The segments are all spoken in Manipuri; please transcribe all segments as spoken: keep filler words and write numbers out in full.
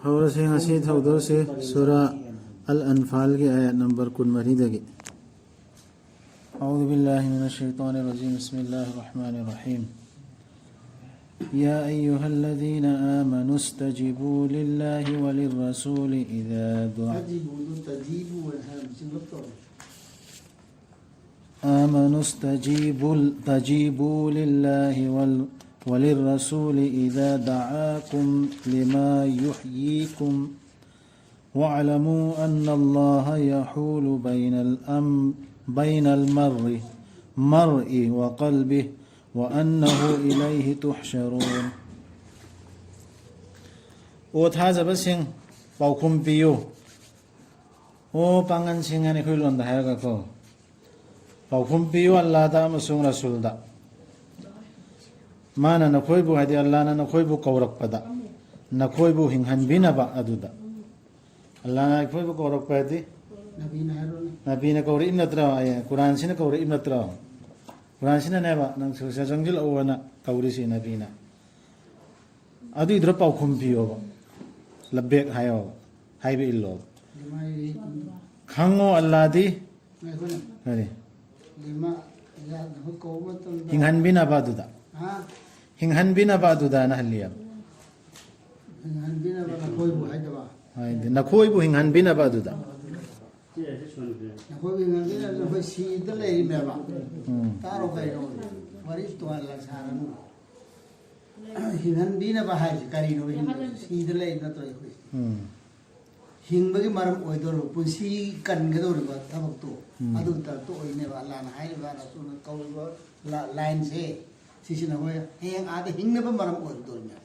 ꯍꯧꯔꯁꯤ ꯉꯁꯤ ꯊꯧꯗꯣꯛꯁꯤ ꯁꯨꯔꯥ ꯑꯜ ꯑꯟꯐꯥꯜꯒꯤ ꯑꯥꯌꯠ ꯅꯝꯕꯔ ꯀꯨꯟꯃꯔꯤꯗꯒꯤ꯫ أعوذ بالله من الشيطان الرجيم. بسم الله الرحمن الرحيم. يا أيها الذين آمنوا استجيبوا لله وللرسول إذا دعا تجيبوا، تجيبوا، آمنوا استجيبوا، تجيبوا لله ول-، وللرسول إذا دعاكم لما يحييكم واعلموا أن الله يحول بين الأم-، بين المرء، مرء وقلبه وأنه إليه تحشرون. ꯑꯣ ꯊꯥꯖꯕꯁꯤꯡ, ꯄꯥꯎꯈꯨꯝ ꯄꯤꯌꯨ꯫ ꯑꯣ ꯄꯥꯡꯒꯟꯁꯤꯡ ꯍꯥꯏꯅ ꯑꯩꯈꯣꯏ ꯂꯣꯟꯗ ꯍꯥꯏꯔꯒꯀꯣ, ꯄꯥꯎꯈꯨꯝ ꯄꯤꯌꯨ ꯑꯜꯂꯥꯗ ꯑꯃꯁꯨꯡ ꯔꯁꯨꯜꯗ꯫ ꯃꯥꯅ ꯅꯈꯣꯏꯕꯨ, ꯍꯥꯏꯗꯤ ꯑꯜꯂꯥꯅ ꯅꯈꯣꯏꯕꯨ ꯀꯧꯔꯛꯄꯗ, ꯅꯈꯣꯏꯕꯨ ꯍꯤꯡꯍꯟꯕꯤꯅꯕ ꯑꯗꯨꯗ꯫ ꯑꯜꯂꯥꯅ ꯑꯩꯈꯣꯏꯕꯨ ꯀꯧꯔꯛꯄ ꯍꯥꯏꯗꯤ ꯅꯕꯤꯅ ꯍꯥꯏꯔꯣꯅꯦ꯫ ꯅꯕꯤꯅ ꯀꯧꯔꯛꯏꯕ ꯅꯠꯇ꯭ꯔꯣ? ꯑꯦ, ꯀꯨꯔꯥꯟꯁꯤꯅ ꯀꯧꯔꯛꯏꯕ ꯅꯠꯇ꯭ꯔꯣ? ꯀꯨꯔꯥꯟꯁꯤꯅꯅꯦꯕ, "ꯅꯪ ꯁꯤꯗ ꯆꯪꯁꯤꯜꯂꯛꯎ" ꯍꯥꯏꯅ ꯀꯧꯔꯤꯁꯤ ꯅꯕꯤꯅ꯫ ꯑꯗꯨꯏꯗꯨꯗ ꯄꯥꯎꯈꯨꯝ ꯄꯤꯌꯣꯕ, ꯂꯕꯦꯛ ꯍꯥꯏꯌꯣꯕ, ꯍꯥꯏꯕ ꯏꯜꯂꯣꯕ꯫ ꯈꯪꯉꯣ ꯑꯜꯂꯥꯗꯤ꯫ ꯉꯥꯏꯈꯣꯅꯦ꯫ ꯀꯔꯤ? ꯂꯤꯃꯥ, ꯌꯥ-, ꯅꯈꯣꯏ ꯀꯧꯕ ꯃꯇꯝꯗ ꯍꯤꯡꯍꯟꯕꯤꯅꯕ ꯑꯗꯨꯗ꯫ ꯍꯥ? ꯍꯤꯡꯍꯟꯕꯤꯅꯕ ꯑꯗꯨꯗꯅ ꯍꯜꯂꯤꯑꯕ꯫ ꯍꯤꯡꯍꯟꯕꯤꯅꯕ ꯅꯈꯣꯏꯕꯨ ꯍꯥꯏꯗꯕ꯫ ꯍꯥꯏꯗꯤ ꯅꯈꯣꯏꯕꯨ ꯍꯤꯡꯍꯟꯕꯤꯅꯕ ꯑꯗꯨꯗ꯫ ꯅꯈꯣꯏꯕꯨ ꯍꯤꯡꯍꯟꯕꯤꯅꯕ ꯅꯈꯣꯏ ꯁꯤꯗ ꯂꯩꯔꯤꯃꯦꯕ꯫ ꯎꯝ꯫ ꯇꯥꯔꯣ ꯀꯩꯅꯣ? ꯋꯥꯔꯤ ꯇꯣꯉꯥꯟꯅ ꯁꯥꯔꯅꯨ꯫ ꯍꯤꯡꯍꯟꯕꯤꯅꯕ ꯍꯥꯏꯁꯦ ꯀꯔꯤꯅꯣ? ꯍꯤꯡꯕꯁꯦ ꯁꯤꯗ ꯂꯩ ꯅꯠꯇ꯭ꯔꯣ ꯑꯩꯈꯣꯏ? ꯎꯝ꯫ ꯍꯤꯡꯕꯒꯤ ꯃꯔꯝ ꯑꯣꯏꯗꯧꯔꯤꯕ, ꯄꯨꯟꯁꯤ ꯀꯟꯒꯗꯧꯔꯤꯕ ꯊꯕꯛꯇꯣ, ꯎꯝ꯫ ꯑꯗꯨ ꯊꯕꯛꯇꯣ ꯑꯣꯏꯅꯦꯕ ꯑꯜꯂꯥꯅ ꯍꯥꯏꯔꯤꯕ, ꯔꯁꯨꯜꯅ ꯀꯧꯔꯤꯕ ꯂꯥ-, ꯂꯥꯏꯟꯁꯦ꯫ ꯁꯤꯁꯤꯅ ꯑꯩꯈꯣꯏ ꯍꯌꯦꯡ ꯑꯥꯗ ꯍꯤꯡꯅꯕ ꯃꯔꯝ ꯑꯣꯏꯔꯛꯇꯧꯔꯤꯅꯦꯕ꯫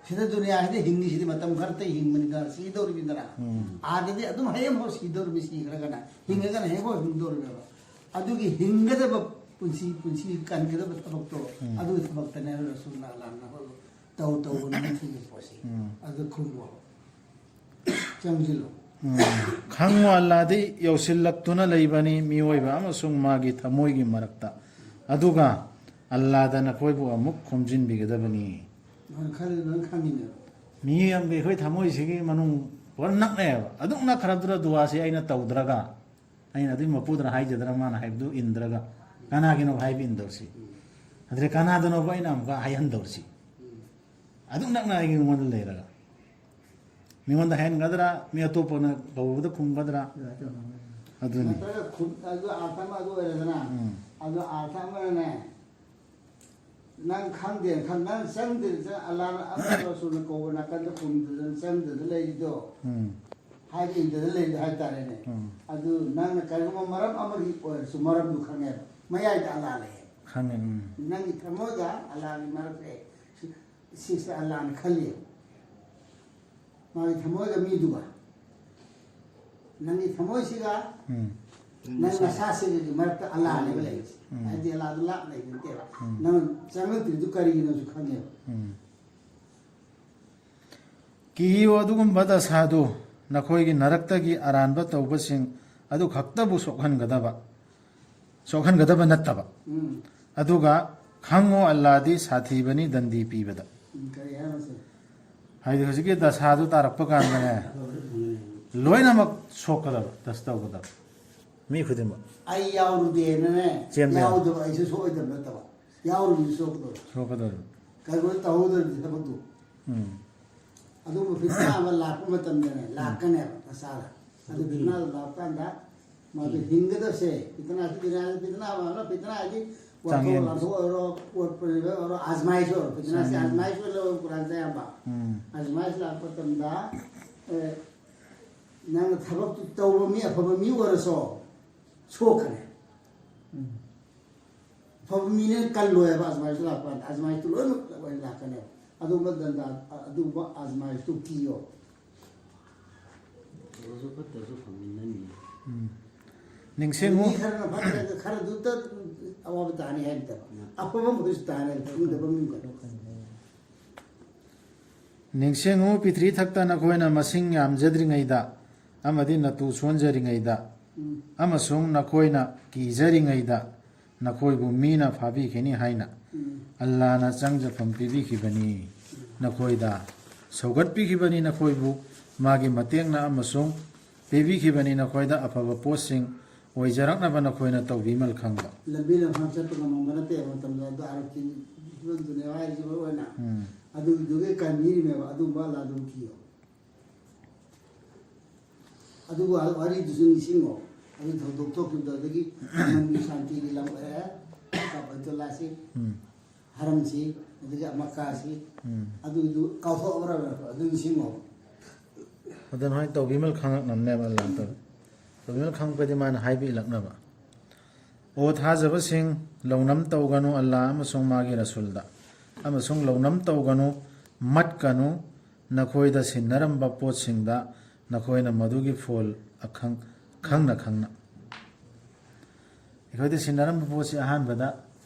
ꯁꯤꯗ ꯗꯨꯅꯤꯌꯥꯁꯤꯗ ꯍꯤꯡꯉꯤꯁꯤꯗꯤ ꯃꯇꯝ ꯈꯔꯇ ꯍꯤꯡꯕꯅꯤꯗ, ꯁꯤꯗꯧꯔꯤꯕꯅꯤꯗꯅ꯫ ꯎꯝ꯫ ꯑꯥꯗꯗꯤ ꯑꯗꯨꯝ ꯍꯌꯦꯡꯐꯥꯎ ꯁꯤꯗꯧꯔꯤꯕꯅꯤ, ꯁꯤꯈ꯭ꯔꯒꯅ꯫ ꯍꯤꯡꯉꯒꯅ ꯍꯌꯦꯡꯐꯥꯎ ꯍꯤꯡꯗꯧꯔꯤꯕꯅꯦꯕ꯫ ꯑꯗꯨꯒꯤ ꯍꯤꯡꯒꯗꯕ ꯄꯨꯟꯁꯤ, ꯄꯨꯟꯁꯤ ꯀꯟꯒꯗꯕ ꯊꯕꯛꯇꯣ, ꯎꯝ꯫ ꯑꯗꯨꯒꯤ ꯊꯕꯛꯇꯅꯦꯕ ꯔꯁꯨꯜꯅ ꯑꯜꯂꯥꯅ ꯍꯣꯏꯕꯨ ꯇꯧ ꯇꯧꯕꯅ ꯊꯤꯡꯉꯤꯕ ꯄꯣꯠꯁꯦ꯫ ꯎꯝ꯫ ꯑꯗꯨ ꯈꯨꯝꯃꯣ꯫ ꯆꯪꯁꯤꯜꯂꯣ꯫ ꯎꯝ꯫ ꯈꯪꯉꯨ, ꯑꯜꯂꯥꯗꯤ ꯌꯧꯁꯤꯜꯂꯛꯇꯨꯅ ꯂꯩꯕꯅꯤ ꯃꯤꯑꯣꯏꯕ ꯑꯃꯁꯨꯡ ꯃꯥꯒꯤ ꯊꯃꯣꯏꯒꯤ ꯃꯔꯛꯇ꯫ ꯑꯗꯨꯒ ꯑꯜꯂꯥꯗ ꯅꯈꯣꯏꯕꯨ ꯑꯃꯨꯛ ꯈꯣꯝꯖꯤꯟꯕꯤꯒꯗꯕꯅꯤ꯫ ꯈꯜꯂꯤ ꯂꯣꯏ ꯈꯪꯉꯤꯅꯦꯕ꯫ ꯃꯤꯌꯥꯝꯒꯤ ꯑꯩꯈꯣꯏ ꯊꯃꯣꯏꯁꯤꯒꯤ ꯃꯅꯨꯡ ꯄꯨꯔꯥ ꯅꯛꯅꯩꯑꯕ꯫ ꯑꯗꯨꯛ ꯅꯛꯈ꯭ꯔꯕꯗꯨꯗ ꯗꯨꯋꯥꯁꯤ ꯑꯩꯅ ꯇꯧꯗ꯭ꯔꯒ, ꯑꯩꯅ ꯑꯗꯨꯒꯤ ꯃꯄꯨꯗꯨꯅ ꯍꯥꯏꯖꯗ꯭ꯔꯒ, ꯃꯥꯅ ꯍꯥꯏꯕꯗꯨ ꯏꯟꯗ꯭ꯔꯒ, ꯀꯅꯥꯒꯤꯅꯣ ꯍꯥꯏꯕ ꯏꯟꯗꯧꯔꯤꯁꯤ? ꯑꯗꯨꯗ ꯀꯅꯥꯗꯅꯣꯕ ꯑꯩꯅ ꯑꯃꯨꯛꯀ ꯍꯥꯏꯍꯟꯗꯧꯔꯤꯁꯤ? ꯑꯗꯨꯛ ꯅꯛꯅ ꯑꯩꯒꯤ ꯃꯉꯣꯟꯗ ꯂꯩꯔꯒ꯫ ꯃꯤꯉꯣꯟꯗ ꯍꯥꯏꯍꯟꯒꯗ꯭ꯔꯥ, ꯃꯤ ꯑꯇꯣꯞꯄꯅ ꯀꯧꯕꯗ ꯈꯨꯝꯒꯗ꯭ꯔꯥ? ꯑꯗꯨꯅꯤ꯫ ꯅꯠꯇ꯭ꯔꯒ ꯈꯨꯝ-, ꯑꯗꯨ ꯑꯥꯔꯊ ꯑꯃ ꯑꯗꯨ ꯑꯣꯏꯔꯦꯗꯅ, ꯎꯝ꯫ ꯑꯗꯨ ꯑꯥꯔꯊ ꯑꯃꯅꯅꯦ, ꯅꯪ ꯈꯪꯗꯦꯅ ꯈꯟ-, ꯅꯪ ꯆꯪꯗꯦ, ꯆꯪ-, ꯑꯜꯂꯥꯅ ꯑꯃ ꯔꯁꯨꯜꯅ ꯀꯧꯕ ꯅꯥꯀꯟꯗ ꯈꯨꯝꯗꯗꯅ ꯆꯪꯗꯗꯅ ꯂꯩꯔꯤꯗꯣ, ꯎꯝ꯫ ꯍꯥꯏꯗꯤ ꯏꯟꯗꯗꯅ ꯂꯩꯔꯤꯗꯣ ꯍꯥꯏꯇꯥꯔꯦꯅꯦ꯫ ꯎꯝ꯫ ꯑꯗꯨ ꯅꯪꯅ ꯀꯔꯤꯒꯨꯝꯕ ꯃꯔꯝ ꯑꯃꯒꯤ ꯑꯣꯏꯔꯁꯨ ꯃꯔꯝꯗꯨ ꯈꯪꯉꯦꯕ, ꯃꯌꯥꯏꯗ ꯑꯜꯂꯥ ꯂꯩꯌꯦ꯫ ꯈꯪꯉꯦ, ꯎꯝ꯫ ꯅꯪꯒꯤ ꯊꯃꯣꯏꯒ ꯑꯜꯂꯥꯒꯤ ꯃꯔꯛꯁꯦ ꯁꯤ-, ꯁꯤꯁꯦ ꯑꯜꯂꯥꯅ ꯈꯜꯂꯤ꯫ ꯃꯥꯒꯤ ꯊꯃꯣꯏꯒ ꯃꯤꯗꯨꯒ, ꯅꯪꯒꯤ ꯊꯃꯣꯏꯁꯤꯒ ꯎꯝ꯫ ꯅꯪ ꯅꯁꯥꯁꯤꯒꯤ ꯃꯔꯛꯇ ꯑꯜꯂꯥꯅꯦꯕ ꯂꯩꯔꯤꯁꯦ꯫ ꯎꯝ꯫ ꯍꯥꯏꯗꯤ ꯑꯜꯂꯥꯗꯨ ꯂꯥꯞꯅ ꯂꯩꯕ ꯅꯠꯇꯦꯕ꯫ ꯎꯝ꯫ ꯅꯪ ꯆꯪꯂꯛꯇ꯭ꯔꯤꯗꯨ ꯀꯔꯤꯒꯤꯅꯣꯁꯨ ꯈꯪꯉꯦꯕ꯫ ꯎꯝ꯫ ꯀꯤꯌꯨ ꯑꯗꯨꯒꯨꯝꯕ ꯗꯁꯥꯗꯨ ꯅꯈꯣꯏꯒꯤ ꯅꯔꯛꯇꯒꯤ ꯑꯔꯥꯟꯕ ꯇꯧꯕꯁꯤꯡ ꯑꯗꯨ ꯈꯛꯇꯕꯨ ꯁꯣꯛꯍꯟꯒꯗꯕ, ꯁꯣꯛꯍꯟꯒꯗꯕ ꯅꯠꯇꯕ꯫ ꯎꯝ꯫ ꯑꯗꯨꯒ ꯈꯪꯉꯣ, ꯑꯜꯂꯥꯗꯤ ꯁꯥꯊꯤꯕꯅꯤ ꯗꯟꯗꯤ ꯄꯤꯕꯗ꯫ ꯎꯝ, ꯀꯔꯤ ꯍꯥꯏꯅꯣ ꯁꯤ? ꯍꯥꯏꯗꯤ ꯍꯧꯖꯤꯛꯀꯤ ꯗꯁꯥꯗꯨ ꯇꯥꯔꯛꯄ ꯀꯥꯟꯗꯅꯦ, ꯂꯣꯏꯅꯃꯛ ꯁꯣꯛꯀꯗꯕ, ꯇꯁ ꯇꯧꯒꯗꯕ꯫ ꯃꯤ ꯈꯨꯗꯤꯡꯃꯛ꯫ ꯑꯩ ꯌꯥꯎꯔꯨꯗꯦꯅꯅꯦ, ꯆꯦꯟꯕ ꯌꯥꯏ꯫ ꯌꯥꯎꯗꯕ ꯑꯩꯁꯨ ꯁꯣꯛꯑꯣꯏꯗꯕ ꯅꯠꯇꯕ, ꯌꯥꯎꯔꯨꯕꯁꯨ ꯁꯣꯛꯀꯗꯕ꯫ ꯁꯣꯛꯀꯗꯕ꯫ ꯀꯩꯒꯨꯝꯕ ꯇꯧꯍꯧꯗ꯭ꯔꯗꯤ ꯊꯕꯛꯇꯨ꯫ ꯎꯝ꯫ ꯑꯗꯨꯒꯨꯝꯕ ꯐꯤꯇꯅꯥ ꯑꯃ ꯂꯥꯛꯄ ꯃꯇꯝꯗꯅꯦ, ꯎꯝ꯫ ꯂꯥꯛꯀꯅꯦꯕ ꯃꯁꯥꯗ꯫ ꯑꯗꯨ ꯐꯤꯇꯅꯥꯗꯨ ꯂꯥꯛꯄ ꯀꯥꯟꯗ ꯃꯥꯗꯨ ꯎꯝ꯫ ꯍꯤꯡꯒꯗꯕꯁꯦ, ꯐꯤꯇꯅꯥꯁꯤ, ꯐꯤꯇꯅꯥꯁꯤ, ꯐꯤꯇꯅꯥ ꯑꯃ, ꯐꯤꯇꯅꯥ ꯍꯥꯏꯗꯤ ꯋꯥꯊꯣꯛ ꯆꯥꯡꯌꯦꯡ꯫ ꯂꯥꯟꯊꯣꯛ ꯑꯣꯏꯔꯣ, ꯄꯣꯠ ꯄꯨꯔꯤꯕ ꯑꯣꯏꯔꯣ, ꯑꯖꯃꯥꯏꯁ ꯑꯣꯏꯔꯣ, ꯐꯤꯇꯅꯥꯁꯤ ꯆꯥꯡꯌꯦꯡ꯫ ꯑꯖꯃꯥꯏꯁ ꯑꯣꯏꯅ ꯂꯧꯋꯦ ꯀꯨꯔꯥꯟꯗ ꯑꯌꯥꯝꯕ꯫ ꯎꯝ꯫ ꯑꯖꯃꯥꯏꯁ ꯂꯥꯛꯄ ꯃꯇꯝꯗ, ꯑꯦ, ꯅꯪꯅ ꯊꯕꯛꯇꯨ ꯇꯧꯕ ꯃꯤ, ꯑꯐꯕ ꯃꯤ ꯑꯣꯏꯔꯁꯨ ꯁꯣꯛꯀꯅꯤ꯫ ꯎꯝ꯫ ꯑꯐꯕ ꯃꯤꯅ ꯀꯜꯂꯣꯏꯕ, ꯑꯖꯃꯥꯏꯁ ꯂꯥꯛꯄ ꯀꯥꯟꯗ, ꯑꯖꯃꯥꯏꯁꯇꯨ ꯂꯣꯏꯅꯃꯛ ꯂꯣꯏꯅ ꯂꯥꯛꯀꯅꯦꯕ꯫ ꯑꯗꯨꯒꯨꯝꯕ ꯗꯟꯗꯥ, ꯑꯗꯨꯒꯨꯝꯕ ꯑꯖꯃꯥꯏꯁꯇꯨ ꯀꯤꯌꯣ꯫ ꯐꯕꯁꯨ ꯐꯠꯇꯕꯁꯨ ꯐꯪꯃꯤꯟꯅꯅꯤ꯫ ꯎꯝ꯫ ꯅꯤꯡꯁꯤꯡꯉꯨ꯫ ꯃꯤ ꯈꯔꯅ ꯐꯠꯇ꯭ꯔꯒ ꯈꯔꯗꯨꯗ ꯑꯋꯥꯕ ꯇꯥꯅꯤ ꯍꯥꯏ ꯅꯠꯇꯕ, ꯎꯝ꯫ ꯑꯐꯕ ꯑꯃꯈꯛꯁꯨ ꯇꯥꯅꯤ ꯍꯥꯏꯕ ꯈꯪꯗꯕ ꯃꯤ ꯈꯔ꯫ ꯅꯤꯡꯁꯤꯡꯉꯨ, ꯄꯤꯊ꯭ꯔꯤ ꯊꯛꯇ ꯅꯈꯣꯏꯅ ꯃꯁꯤꯡ ꯌꯥꯝꯖꯗ꯭ꯔꯤꯉꯩꯗ ꯑꯃꯗꯤ ꯅꯇꯨ ꯁꯣꯟꯖꯔꯤꯉꯩꯗ ꯎꯝ꯫ ꯑꯃꯁꯨꯡ ꯅꯈꯣꯏꯅ ꯀꯤꯖꯔꯤꯉꯩꯗ ꯅꯈꯣꯏꯕꯨ ꯃꯤꯅ ꯐꯥꯕꯤꯈꯤꯅꯤ ꯍꯥꯏꯅ ꯎꯝ꯫ ꯑꯜꯂꯥꯅ ꯆꯪꯖꯐꯝ ꯄꯤꯕꯤꯈꯤꯕꯅꯤ꯫ ꯅꯈꯣꯏꯗ ꯁꯧꯒꯠꯄꯤꯈꯤꯕꯅꯤ, ꯅꯈꯣꯏꯕꯨ ꯃꯥꯒꯤ ꯃꯇꯦꯡꯅ ꯑꯃꯁꯨꯡ ꯄꯤꯕꯤꯈꯤꯕꯅꯤ, ꯅꯈꯣꯏꯗ ꯑꯐꯕ ꯄꯣꯠꯁꯤꯡ ꯑꯣꯏꯖꯔꯛꯅꯕ ꯅꯈꯣꯏꯅ ꯇꯧꯕꯤꯃꯜ ꯈꯪꯕ꯫ ꯂꯝꯕꯤ ꯂꯝꯈꯥꯡ ꯆꯠꯄ ꯉꯝꯃꯝꯕ ꯅꯠꯇꯦ ꯃꯇꯝꯗ, ꯑꯗꯣ ꯑꯥꯔꯣꯞꯀꯤ ꯐꯤꯕꯝꯗꯨꯅꯦ ꯍꯥꯏꯔꯤꯁꯤ ꯃꯔꯨ ꯑꯣꯏꯅ꯫ ꯎꯝ꯫ ꯑꯗꯨꯗꯨꯒꯤ ꯀꯟꯕꯤꯔꯤꯃꯦꯕ, ꯑꯗꯨꯝꯕ ꯑꯜꯂꯥꯗꯨ ꯀꯤꯌꯣ꯫ ꯑꯗꯨꯒ ꯋꯥꯔꯤꯗꯨꯁꯨ ꯅꯤꯡꯁꯤꯡꯉꯣ꯫ ꯑꯗꯨ ꯊꯧꯗꯣꯛ ꯊꯣꯛꯈꯤꯕꯗꯣ, ꯑꯗꯒꯤ ꯑꯃꯟꯒꯤ ꯁꯥꯟꯇꯤꯒꯤ ꯂꯝ ꯑꯣꯏꯔꯦ, ꯀꯥꯕꯩꯇꯨꯜꯂꯥꯁꯤ, ꯎꯝ꯫ ꯍꯔꯝꯁꯤ, ꯑꯗꯒꯤ ꯃꯛꯀꯥꯁꯤ, ꯎꯝ꯫ ꯑꯗꯨꯗꯨ ꯀꯥꯎꯊꯣꯛꯑꯕ꯭ꯔꯥ? ꯑꯗꯨ ꯅꯤꯡꯁꯤꯡꯉꯣ꯫ ꯑꯗꯨꯅ ꯍꯣꯏ ꯇꯧꯕꯤꯃꯜ ꯈꯪꯉꯛꯅꯕꯅꯦꯕ ꯑꯜꯂꯥꯍ ꯇꯥꯂꯥ꯫ ꯇꯧꯕꯤꯃꯜ ꯈꯪꯉꯛꯄꯗꯤ ꯃꯥꯅ ꯍꯥꯏꯕꯤꯂꯛꯅꯕ꯫ ꯑꯣ ꯊꯥꯖꯕꯁꯤꯡ, ꯂꯧꯅꯝ ꯇꯧꯒꯅꯨ ꯑꯜꯂꯥꯍ ꯑꯃꯁꯨꯡ ꯃꯥꯒꯤ ꯔꯁꯨꯜꯗ, ꯑꯃꯁꯨꯡ ꯂꯧꯅꯝ ꯇꯧꯒꯅꯨ, ꯃꯠꯀꯅꯨ, ꯅꯈꯣꯏꯗ ꯁꯤꯟꯅꯔꯝꯕ ꯄꯣꯠꯁꯤꯡꯗ ꯅꯈꯣꯏꯅ ꯃꯗꯨꯒꯤ ꯐꯣꯜ ꯑꯈꯪ-, ꯈꯪꯅ ꯈꯪꯅ꯫ ꯑꯩꯈꯣꯏꯗ ꯁꯤꯟꯅꯔꯝꯕ ꯄꯣꯠꯁꯤ, ꯑꯍꯥꯟꯕꯗ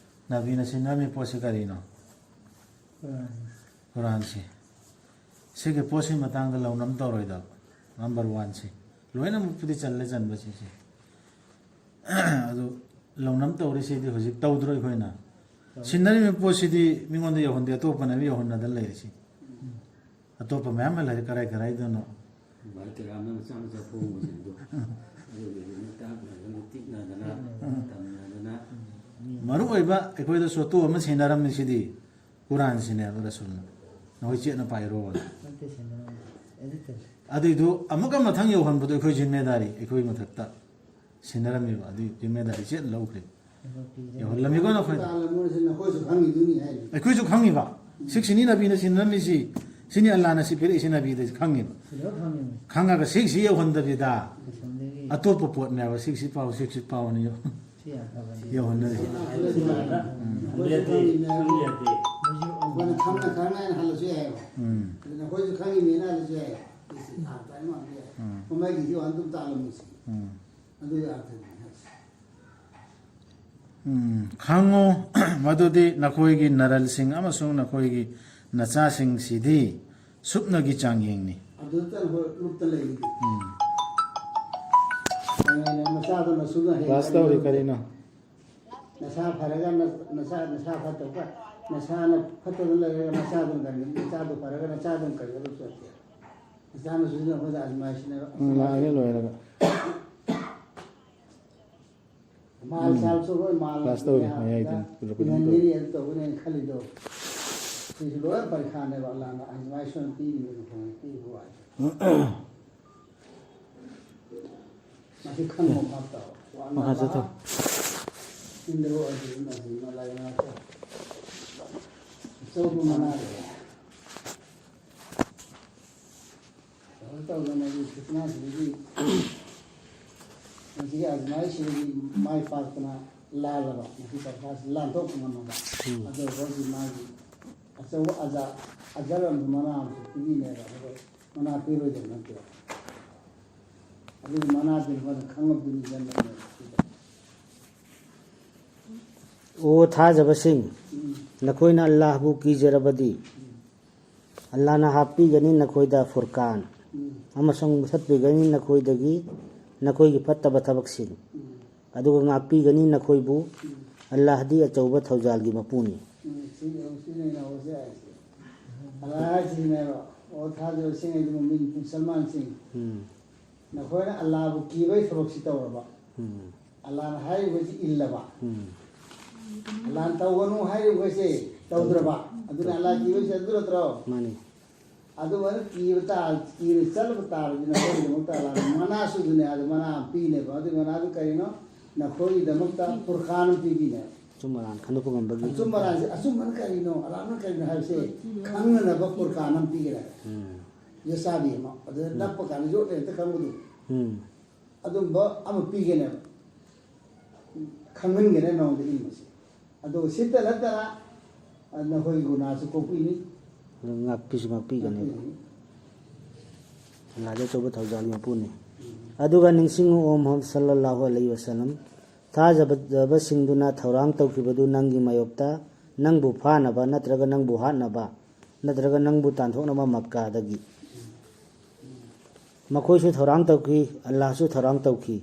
ꯅꯕꯤꯅ ꯁꯤꯟꯅꯔꯝꯃꯤ ꯄꯣꯠꯁꯤ ꯀꯔꯤꯅꯣ? ꯀꯨꯔꯥꯟ꯫ ꯀꯨꯔꯥꯟꯁꯤ꯫ ꯁꯤꯒꯤ ꯄꯣꯠꯁꯤ ꯃꯇꯥꯡꯗ ꯂꯧꯅꯝ ꯇꯧꯔꯣꯏꯗꯕ꯫ ꯅꯝꯕꯔ ꯋꯥꯟꯁꯤ꯫ ꯂꯣꯏꯅꯃꯛꯄꯨꯗꯤ ꯆꯜꯂꯦ, ꯆꯟꯕꯁꯤꯁꯦ꯫ ꯑꯗꯨ ꯂꯧꯅꯝ ꯇꯧꯔꯤꯁꯤꯗꯤ ꯍꯧꯖꯤꯛ ꯇꯧꯗ꯭ꯔꯣ ꯑꯩꯈꯣꯏꯅ? ꯇꯧꯏ꯫ ꯁꯤꯟꯅꯔꯤꯕ ꯄꯣꯠꯁꯤꯗꯤ ꯃꯤꯉꯣꯟꯗ ꯌꯧꯍꯟꯗꯦ, ꯑꯇꯣꯞꯄꯅ ꯌꯧꯍꯟꯅꯗꯅ ꯂꯩꯔꯤꯁꯤ꯫ ꯎꯝ꯫ ꯑꯇꯣꯞꯄ ꯃꯌꯥꯝ ꯑꯃ ꯂꯩꯔꯦ, ꯀꯔꯥꯏ ꯀꯔꯥꯏꯗꯅꯣ꯫ ꯃꯣꯕꯥꯏꯜ ꯀꯦꯔꯥꯝꯅ ꯃꯆꯥ ꯃꯆꯥ ꯐꯣꯡꯕꯁꯤꯡꯗꯣ꯫ ꯑꯗꯨꯒꯤꯗꯨꯅ ꯇꯥꯛꯅꯗꯅ, ꯇꯤꯛꯅꯗꯅ, ꯎꯝ꯫ ꯇꯝꯅꯗꯅ꯫ ꯎꯝ꯫ ꯃꯔꯨ ꯑꯣꯏꯕ ꯑꯩꯈꯣꯏꯗ ꯁꯣꯇꯣ ꯑꯃ ꯁꯤꯟꯅꯔꯝꯃꯤꯁꯤꯗꯤ ꯀꯨꯔꯥꯟꯁꯤꯅꯦꯕ ꯔꯁꯨꯜꯅ꯫ ꯅꯈꯣꯏ ꯆꯦꯠꯅ ꯄꯥꯏꯔꯣ꯫ ꯅꯠꯇꯦ, ꯁꯤꯟꯅꯔꯝꯃꯤ꯫ ꯑꯗꯨ ꯇꯧ-, ꯑꯗꯨꯏꯗꯨ ꯑꯃꯨꯛꯀ ꯃꯊꯪ ꯌꯧꯍꯟꯕꯗꯣ ꯑꯩꯈꯣꯏ ꯖꯤꯝꯃꯦꯗꯥꯔꯤ, ꯑꯩꯈꯣꯏ ꯃꯊꯛꯇ ꯁꯤꯟꯅꯔꯝꯃꯤꯕ ꯑꯗꯨꯒꯤ ꯖꯤꯝꯃꯦꯗꯥꯔꯤ ꯆꯦꯠꯅ ꯂꯧꯈ꯭ꯔꯦ꯫ ꯌꯧꯍꯜꯂꯝꯃꯤꯀꯣ ꯅꯈꯣꯏꯗ? ꯇꯥꯜꯂꯝꯃꯣꯏꯁꯦ ꯅꯈꯣꯏꯁꯨ ꯈꯪꯉꯤꯗꯨꯅꯤ ꯍꯥꯏꯔꯤ꯫ ꯑꯩꯈꯣꯏꯁꯨ ꯈꯪꯉꯤꯕ꯫ ꯎꯝ꯫ ꯁꯤꯛꯁꯤꯅꯤ ꯅꯕꯤꯅ ꯁꯤꯟꯅꯔꯝꯃꯤꯁꯤ, ꯁꯤꯅꯤ ꯑꯜꯂꯥꯅ ꯁꯤ ꯄꯤꯔꯛꯏꯁꯤ ꯅꯕꯤꯗ ꯈꯪꯉꯤꯕ꯫ ꯁꯤꯗ ꯈꯪꯉꯤꯅꯤ꯫ ꯈꯪꯉꯒ ꯁꯤꯛꯁꯤ ꯌꯧꯍꯟꯗꯕꯤꯗ ꯑꯁꯣꯝꯗꯒꯤ ꯑꯇꯣꯞꯄ ꯄꯣꯠꯅꯦꯕ, ꯁꯤꯛꯁꯤ ꯄꯥꯎ, ꯁꯤꯛꯁꯤ ꯄꯥꯎꯅ ꯌꯧ-, ꯁꯤ ꯌꯥꯝ ꯐꯕꯅꯤ꯫ ꯌꯧꯍꯟꯅꯔꯤ꯫ ꯎꯝ꯫ ꯅꯈꯣꯏꯁꯨ ꯈꯪꯉꯤꯅꯦ꯫ ꯈꯪꯗꯦ꯫ ꯑꯩꯈꯣꯏꯅ ꯈꯪꯅ ꯈꯪꯅ ꯍꯥꯏꯅ ꯍꯜꯂꯁꯨ ꯌꯥꯏꯑꯕ꯫ ꯎꯝ꯫ ꯑꯗꯨ ꯅꯈꯣꯏꯁꯨ ꯈꯪꯉꯤꯅꯦꯅ ꯍꯜꯂꯁꯨ ꯌꯥꯏ꯫ ꯁꯤ ꯇꯥꯟ ꯇꯥꯟ ꯃꯥꯟꯕ ꯌꯥꯏ꯫ ꯎꯝ꯫ ꯃꯃꯩꯒꯤꯁꯤ ꯑꯗꯨꯝ ꯇꯥꯜꯂꯝꯃꯤꯁꯤ꯫ ꯎꯝ꯫ ꯑꯗꯨꯒꯤ ꯑꯥꯔꯊꯅꯤ ꯍꯥꯏꯁꯦ꯫ ꯎꯝ, ꯈꯪꯉꯨ, ꯃꯗꯨꯗꯤ ꯅꯈꯣꯏꯒꯤ ꯅꯔꯜꯁꯤꯡ ꯑꯃꯁꯨꯡ ꯅꯈꯣꯏꯒꯤ ꯅꯆꯥꯁꯤꯡꯁꯤꯗꯤ ꯁꯨꯞꯅꯒꯤ ꯆꯥꯡꯌꯦꯡꯅꯤ꯫ ꯑꯗꯨꯗ ꯍꯣꯏ ꯂꯨꯞꯇ ꯂꯩꯔꯤꯗꯤ꯫ ꯎꯝ꯫ ꯅꯆꯥꯗꯨꯅ ꯁꯨꯞꯅ ꯍꯌꯦꯡ ꯀ꯭ꯂꯥꯁ ꯇꯧꯔꯤ ꯀꯔꯤꯅꯣ? ꯅꯁꯥ ꯐꯔꯒ ꯅ-, ꯅꯁꯥ, ꯅꯁꯥ ꯐꯠꯇꯕ ꯅꯁꯥꯅ ꯐꯠꯇꯅ ꯂꯩꯔꯒ ꯅꯆꯥꯗꯨꯅ ꯀꯔꯤ, ꯅꯆꯥꯗꯨ ꯐꯔꯒ ꯅꯆꯥꯗꯨꯅ ꯀꯔꯤ ꯑꯗꯨ ꯆꯠꯇꯦ꯫ ꯅꯆꯥꯅꯁꯨ ꯑꯩꯈꯣꯏꯗ ꯑꯖꯃꯥꯏꯁꯤꯅꯦꯕ꯫ ꯎꯝ, ꯂꯥꯛꯑꯒꯦ ꯂꯣꯏꯔꯒ꯫ ꯃꯥꯜ ꯎꯝ꯫ ꯆꯥꯜꯁꯨ ꯂꯣꯏ ꯃꯥꯜ ꯀ꯭ꯂꯥꯁ ꯇꯧꯔꯤ, ꯃꯌꯥꯏꯗ ꯃꯌꯥꯏꯗ꯫ ꯏꯍꯟꯒꯅꯤ ꯑꯗꯨ ꯇꯧꯒꯅꯤ ꯍꯥꯏꯅ ꯈꯜꯂꯤꯗꯣ꯫ ꯁꯤꯁꯨ ꯂꯣꯏ ꯄꯔꯤꯈꯥꯅꯦꯕ ꯑꯜꯂꯥꯍꯅ ꯑꯖꯃꯥꯏꯁꯟ ꯄꯤꯔꯤꯕ ꯃꯈꯣꯏꯅ ꯄꯤꯕ ꯋꯥꯁꯦ꯫ ꯃꯁꯤ ꯈꯪꯕ ꯑꯃ ꯇꯧ꯫ ꯃꯈꯥ ꯆꯠꯊꯧ꯫ ꯏꯟꯗ꯭ꯔꯣ ꯑꯗꯨ ꯃꯁꯤ ꯃꯂꯥꯏ ꯉꯥꯛꯇ꯫ ꯑꯆꯧꯕ ꯃꯅꯥ ꯂꯩ꯫ ꯀꯩꯅꯣ ꯇꯧꯗꯅ ꯃꯗꯨ ꯐꯤꯠꯅꯥꯁꯤꯗꯒꯤ ꯃꯁꯤꯒꯤ ꯑꯖꯃꯥꯏꯁꯤꯗꯒꯤ ꯃꯥꯏ ꯄꯥꯛꯇꯅ ꯂꯥꯜꯂꯕ, ꯃꯁꯤ ꯄꯔꯤꯈꯥꯁꯤ ꯂꯥꯟꯊꯣꯛꯄ ꯉꯝꯃꯕ꯫ ꯎꯝ꯫ ꯑꯗꯨ ꯑꯣꯏꯔꯒꯗꯤ ꯃꯥꯒꯤ ꯑꯆꯧꯕ ꯑꯖꯥ-, ꯑꯖꯔ ꯑꯃꯁꯨ ꯃꯅꯥ ꯑꯃꯁꯨ ꯄꯤꯕꯤꯅꯦꯕ꯫ ꯑꯗꯨꯒ ꯃꯅꯥ ꯄꯤꯔꯣꯏꯗꯕ ꯅꯠꯇꯦꯕ꯫ ꯑꯗꯨꯒꯤ ꯃꯅꯥꯗꯨꯅ ꯍꯣꯏꯅ ꯈꯪꯉꯕꯗꯨꯅꯤ ꯖꯟꯅꯠꯅꯦꯕ꯫ ꯑꯣ ꯊꯥꯖꯕꯁꯤꯡ, ꯎꯝ꯫ ꯅꯈꯣꯏꯅ ꯑꯜꯂꯥꯍꯕꯨ ꯀꯤꯖꯔꯕꯗꯤ, ꯎꯝ꯫ ꯑꯜꯂꯥꯍꯅ ꯍꯥꯞꯄꯤꯒꯅꯤ ꯅꯈꯣꯏꯗ ꯐꯨꯔꯀꯥꯟ, ꯎꯝ꯫ ꯑꯃꯁꯨꯡ ꯃꯨꯊꯠꯄꯤꯒꯅꯤ ꯅꯈꯣꯏꯗꯒꯤ ꯅꯈꯣꯏꯒꯤ ꯐꯠꯇꯕ ꯊꯕꯛꯁꯤꯡ꯫ ꯎꯝ꯫ ꯑꯗꯨꯒ ꯉꯥꯛꯄꯤꯒꯅꯤ ꯅꯈꯣꯏꯕꯨ꯫ ꯎꯝ꯫ ꯑꯜꯂꯥꯍꯗꯤ ꯑꯆꯧꯕ ꯊꯧꯖꯥꯜꯒꯤ ꯃꯄꯨꯅꯤ꯫ ꯎꯝ, ꯁꯤ ꯌꯥꯝ ꯁꯤꯖꯤꯟꯅꯩꯅ ꯍꯧꯖꯤꯛ ꯍꯥꯏꯁꯦ꯫ ꯑꯜꯂꯥꯍ ꯁꯤꯖꯤꯟꯅꯩꯕ꯫ ꯑꯣ ꯊꯥꯖꯕꯁꯤꯡ ꯍꯥꯏꯗꯤ ꯃꯨꯃꯤꯟ ꯃꯨꯁꯜꯃꯥꯟꯁꯤꯡ꯫ ꯎꯝ꯫ ꯅꯈꯣꯏꯅ ꯑꯜꯂꯥꯍꯕꯨ ꯀꯤꯕꯒꯤ ꯊꯕꯛꯁꯤ ꯇꯧꯔꯕ꯫ ꯎꯝ꯫ ꯑꯜꯂꯥꯍꯅ ꯍꯥꯏꯔꯤꯕꯁꯤ ꯏꯜꯂꯕ꯫ ꯎꯝ꯫ ꯑꯜꯂꯥꯍꯅ ꯇꯧꯒꯅꯨ ꯍꯥꯏꯔꯤꯕꯁꯤ ꯇꯧꯗ꯭ꯔꯕ꯫ ꯑꯗꯨꯅ ꯑꯜꯂꯥꯍ ꯀꯤꯕꯁꯤ ꯑꯗꯨ ꯅꯠꯇ꯭ꯔꯣ? ꯃꯥꯅꯤ꯫ ꯑꯗꯨꯃꯥꯏꯅ ꯀꯤꯕ ꯇꯥ-, ꯀꯤꯕ ꯆꯠꯂꯕ ꯇꯥꯔꯗꯤ ꯅꯈꯣꯏꯒꯤꯗꯃꯛꯇ ꯑꯜꯂꯥꯍꯅ ꯃꯅꯥꯁꯨ ꯑꯗꯨꯅꯦ, ꯑꯗꯨ ꯃꯅꯥ ꯑꯃ ꯄꯤꯅꯦꯕ꯫ ꯑꯗꯨꯒꯤ ꯃꯅꯥꯗꯨ ꯀꯔꯤꯅꯣ? ꯅꯈꯣꯏꯒꯤꯗꯃꯛꯇ ꯐꯨꯔꯀꯥꯟ ꯑꯃ ꯄꯤꯕꯤꯅꯦꯕ꯫ ꯑꯆꯨꯝ ꯑꯔꯥꯟ ꯈꯟꯗꯣꯛꯄ ꯉꯝꯕꯒꯤ꯫ ꯑꯆꯨꯝ ꯑꯔꯥꯟꯁꯦ, ꯑꯆꯨꯝꯕꯅ ꯀꯔꯤꯅꯣ, ꯑꯔꯥꯟꯕꯅ ꯀꯔꯤꯅꯣ ꯍꯥꯏꯕꯁꯦ ꯈꯪꯅꯅꯕ ꯐꯨꯔꯀꯥꯟ ꯑꯃ ꯄꯤꯒꯅꯦꯕ꯫ ꯎꯝ꯫ ꯌꯣꯠꯆꯥꯕꯤ ꯑꯃ, ꯑꯗꯨꯗ ꯎꯝ꯫ ꯅꯞꯄ ꯀꯥꯟꯗ ꯌꯣꯠꯂꯦ ꯍꯦꯛꯇ ꯈꯪꯕꯗꯣ꯫ ꯎꯝ꯫ ꯑꯗꯨꯝꯕ ꯑꯃ ꯄꯤꯒꯅꯦꯕ꯫ ꯈꯪꯍꯟꯒꯅꯦ ꯅꯉꯣꯟꯗ ꯏꯟꯕꯁꯦ꯫ ꯑꯗꯨꯒ ꯁꯤꯇ ꯅꯠꯇꯅ, ꯑ, ꯅꯈꯣꯏꯒꯤ ꯒꯨꯅꯥꯁꯨ ꯀꯣꯛꯄꯤꯅꯤ꯫ ꯑꯗꯨ ꯉꯥꯛꯄꯤꯁꯨ ꯉꯥꯛꯄꯤꯒꯅꯦꯕ꯫ ꯉꯥꯛꯄꯤꯒꯅꯤ꯫ ꯑꯜꯂꯥꯍꯗꯤ ꯑꯆꯧꯕ ꯊꯧꯖꯥꯜꯒꯤ ꯃꯄꯨꯅꯤ꯫ ꯎꯝ꯫ ꯑꯗꯨꯒ ꯅꯤꯡꯁꯤꯡꯉꯨ, ꯑꯣ ꯃꯨꯍꯝꯃꯗ ꯁꯜꯂꯜꯂꯥꯍꯨ ꯑꯂꯩꯍꯤ ꯋꯁꯜꯂꯝ, ꯊꯥꯖꯕꯁꯤꯡꯗꯨꯅ ꯊꯧꯔꯥꯡ ꯇꯧꯈꯤꯕꯗꯨ ꯅꯪꯒꯤ ꯃꯥꯌꯣꯛꯇ, ꯅꯪꯕꯨ ꯐꯥꯅꯕ ꯅꯠꯇ꯭ꯔꯒ ꯅꯪꯕꯨ ꯍꯥꯠꯅꯕ ꯅꯠꯇ꯭ꯔꯒ ꯅꯪꯕꯨ ꯇꯥꯟꯊꯣꯛꯅꯕ ꯃꯛꯀꯥꯗꯒꯤ꯫ ꯃꯈꯣꯏꯁꯨ ꯊꯧꯔꯥꯡ ꯇꯧꯈꯤ, ꯑꯜꯂꯥꯍꯁꯨ ꯊꯧꯔꯥꯡ ꯇꯧꯈꯤ꯫